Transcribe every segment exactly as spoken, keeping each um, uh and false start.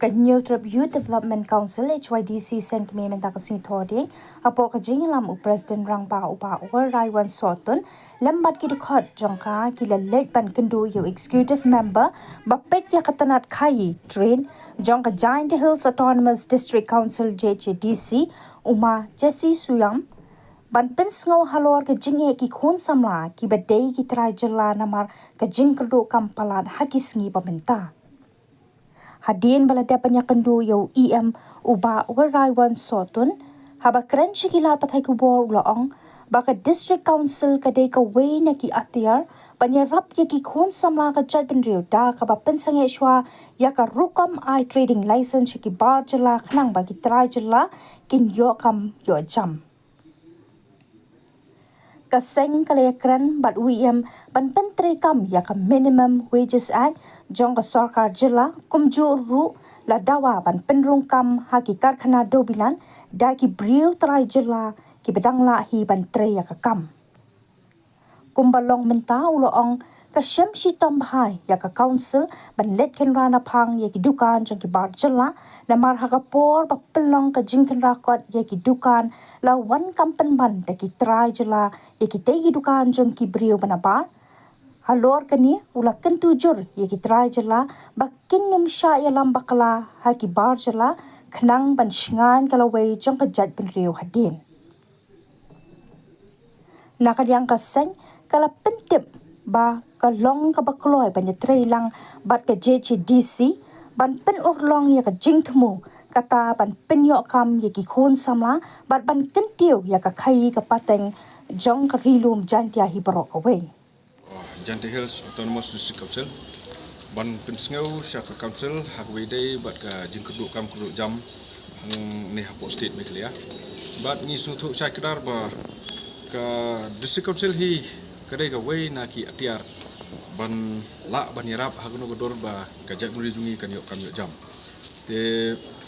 Ka Hynñiewtrep Youth Development Council, H Y D C, seng kmie mynta ka sngi Thohdieng, hapoh ka jingïalam u President Rangbah u Bah Wahraiywan Sohtun, lem bad ki dkhot jong ka, ki la leit ban kynduh ïa u Executive Member ba peit ïa ka tnat khaii, trade, jong ka Jaintia Hills Autonomous District Council, J H A D C, u Ma Jessie Shuayam, ban pynsngew halor ka jingeh ki khun samla kiba dei ki trai jylla namar ka jingkyrduh kam palat ha ki sngi ba mynta. Hadien ba la dep ban ïakynduh ïa u E M u Bah Wahraiywan Sohtun, haba kren sha ki lad pathai khubor u la ong ba ka District Council ka dei kawei na ki atiar ban ïarap ïa ki khun samla ka jaitbynriew da kaba pynsangeh shuwa ïa ka rukom ai trading license sha ki bar jylla khnang ba ki trai jylla kin ïoh kam ïoh jam. Ka seng ka la ïakren bad u E M ban pyntreikam ïa ka Minimum Wages Act jong ka sorkar jylla, kumjuh ruh la dawa ban pynrung kam ha ki karkhana dewbilat da ki briew trai jylla kiba dang lah hi ban trei ïa ka kam. Kumba long mynta u la ong ka shem shitom bha ïa ka council ban leit khynra naphang ïa ki dukan jong ki bar jylla, namar ha ka por ba pynlong ka jingkhynra kot ïa ki dukan la wan kam pynban da ki trai jylla ïa kitei ki dukan jong ki briew ba nabar. Halor kane u la kyntu jur ïa ki trai jylla ba kin nym shah ïalam bakla ha ki bar jylla khnang ban shngaiñ ka lawei jong ka jaitbynriew hadien. Na ka liang ka seng ka la pyntip ba ka long kaba kloi ban ïatrei lang bad ka J H A D C ban pynurlong ïa ka jingthmu kata ban pynïoh kam ïa ki khun samla bad ban kyntiew ïa ka khaii ka pateng jong ka Ri Lum Jaintia hi baroh kawei. Jaintia Hills Autonomous District Council ban pynsngew sha ka council ha kaba ïadei bad ka jingkyrduh kam kyrduh jam hangne hapoh state Meghalaya. Bad ngi sngewthuh shai kdar ba ka District Council hi ka dei kawei na ki atiar ban lah ban ïarap ha kano ka dur ba ka jaitbynriew jong ngi kan ïoh kam ïoh jam. Te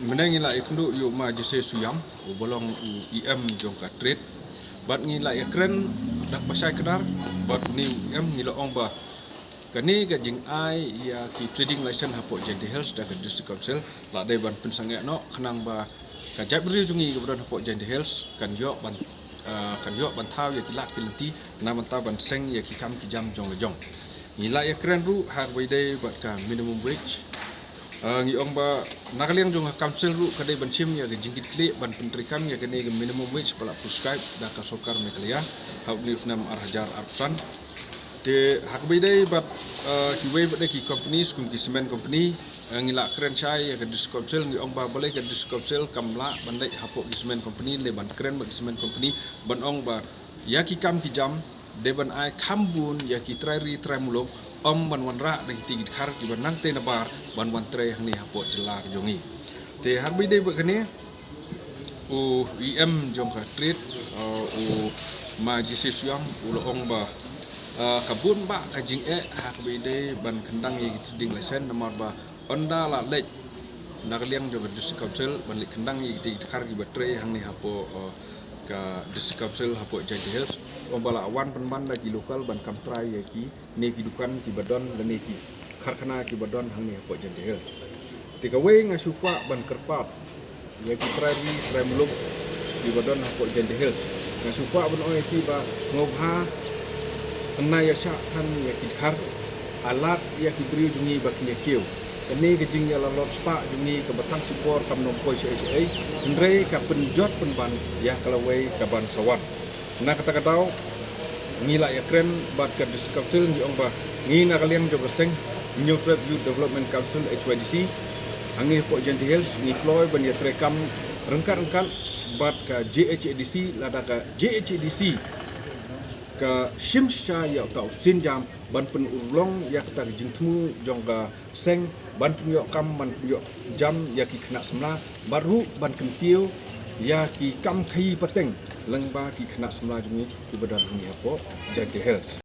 mynne ngi la ïakynduh ïa u Ma Jessie Shuayam uba long u E M jong ka trade. Bad ngi la ïakren da kaba shai kdar bad une u E M, ngi la ong ba kane ka jingai ïa ki trading license hapoh Jaintia Hills da ka District Council la dei ban pynsangeh noh khnang ba ka jaitbynriew jong ngi kaba don hapoh Jaintia Hills kan ïoh ban, ah, kan ïoh ban thaw ïa ki lad ki lynti na bynta ban seng ïa ki kam ki jam jong la jong. Ngi la ïakren ruh ha kaba ïadei bad ka minimum wage. Ah, ngi ong ba na ka liang jong ka council ruh ka dei ban shim ïa ka jingkitkhlieh ban pyntreikam ïa kane ka minimum wage ba la prescribe da ka sorkar Meghalaya ha une u snem ar hajar arphew san. Te ha kaba ïadei bad, ah, kiwei pat de ki company, kum ki cement company, ah, ngi la kren shai ïa ka District Council, ngi ong ba balei ka District Council kam lah ban leit hapoh ki cement company, leit ban kren bad ki cement company ban ong ba ïa ki kam ki jam dei ban ai kham bun ïa ki trai ri trai muluk, ym ban wanrah da kitei ki dkhar kiba nangtei nabar ban wan trei hangne hapoh jylla ka jong ngi. Te ha kaba ïadei bad kane u E M jong ka trade, uh, u Ma Jessie Shuayam u la ong ba, uh, ka bun bah ka jingeh ha kaba ïadei ban kyndang ïa ki trading license namar ba ynda la leit na ka liang jong ka District Council ban leit kyndang ïa kitei ki dkhar kiba trei hangne hapoh, uh, ka District Council hapoh Jaintia Hills, ong ba la wan pynban da ki local ban kam trai ïa kine ki dukan kiba don lane ki karkhana kiba don hangne hapoh Jaintia Hills. Te kawei nga shu kwah ban kyrpad ïa ki trai ri trai muluk kiba don hapoh Jaintia Hills. Nga shu kwah ban ong ïa ki ba sngewbha, hynrei ïa shah than ïa ki dkhar, alat ïa ki briew jong ngi ba kin ïa kiew. Kane ka jingïalalot spah jong ngi kaba tang shipor kam nym poi shaei shaei, hynrei ka pynjot pynban ïa ka lawei kaban sa wan. Na kata ka daw ngi la ïakren bad ka District Council, ngi ong ba ngi na ka liang jong ka seng Hynñiewtrep Youth Development Council, H Y D C, hangne hapoh Jaintia Hills ngi kloi ban ïatreikam ryngkat ryngkat bad ka J H A D C, lada ka J H A D C ka shim shisha ïa uta u sienjam ban pynurlong ïa kata ka jingthmu jong ka seng ban pynïoh kam, ban pynïoh jam ïa ki khynnah samla, bad ruh ban kyntiew ïa ki kam khaii pateng lyngba ki khynnah samla jong ngi kiba don hangne hapoh Jaintia Hills.